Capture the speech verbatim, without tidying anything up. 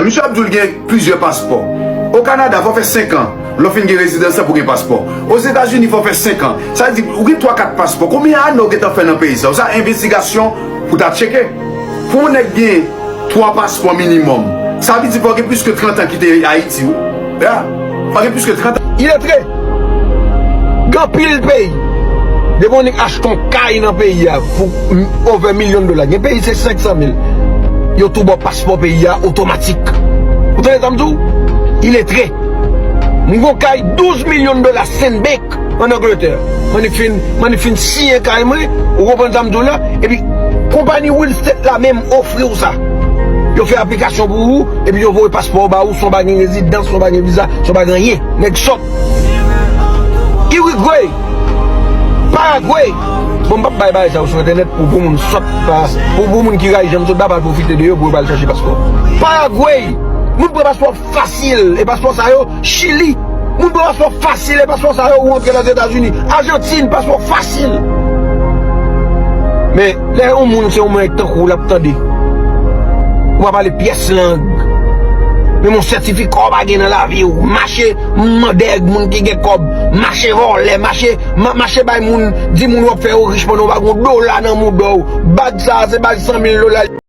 Misye ap di w l gen plizyè paspò. O Kanada, fò w fè senk an. Lè w fin gen rezidans lan pou w gen paspò. Ozetazini, fò w fè senk an. Sa vle di, ou gen twa, kat paspò. Konbyen ane w gentan fè nan peyi sa? Ou sa envestigasyon pou ta tcheke. Pou yon nèg gen twa paspò minimòm, sa vle di fò w gen plis ke trant an kite Ayiti, wi. Ya. Fò w gen plis ke trant an. Iletre. Gen anpil peyi. Depi w nik achte yon kay nan peyi a pou m-, over milyon dola. Gen peyi se senk san mil. Yo tou ba w paspò peyi a otomatik. Ou tande sa m di w? Iletre. M gen yon kay douz milyon dola Sandbank ann Angletè. Mwen nik fin, mwen nik fin siyen kay mwen, ou konprann sa m di w la? Epi konpayi Real Estate la menm ofri w sa. Yo fè aplikasyon pou ou, epi yo voye paspò ba ou san w pa gen rezidans, san w pa gen viza, san w pa gen anyen. Nèg sòt. Uruguay, Paraguay. Bon, m p ap bay bagay sa yo sou entènèt pou, pou moun sòt, pa, pou, pou moun ki rayi jan m sòt la, pa al pwofite de yo pou yo pa al chache paspò. Paraguay, moun pran paspò fasil, e paspò sa yo, Chili, moun pran paspò fasil, e paspò sa yo ou antre Lèzetazini. Ajantin, paspò fasil. Men, lè yon moun se yon moun tankou w l ap tande, ou pa pale pyès lang. Men yon sètifika w pa gen nan lavi w. Mache mandèg moun ki gen kòb. Mache vòlè, mache, ma-, mache bay moun, di moun w ap fè yo rich pandan w pa gen yon dola nan mouda w. Bag sa a, se bag san mil dola.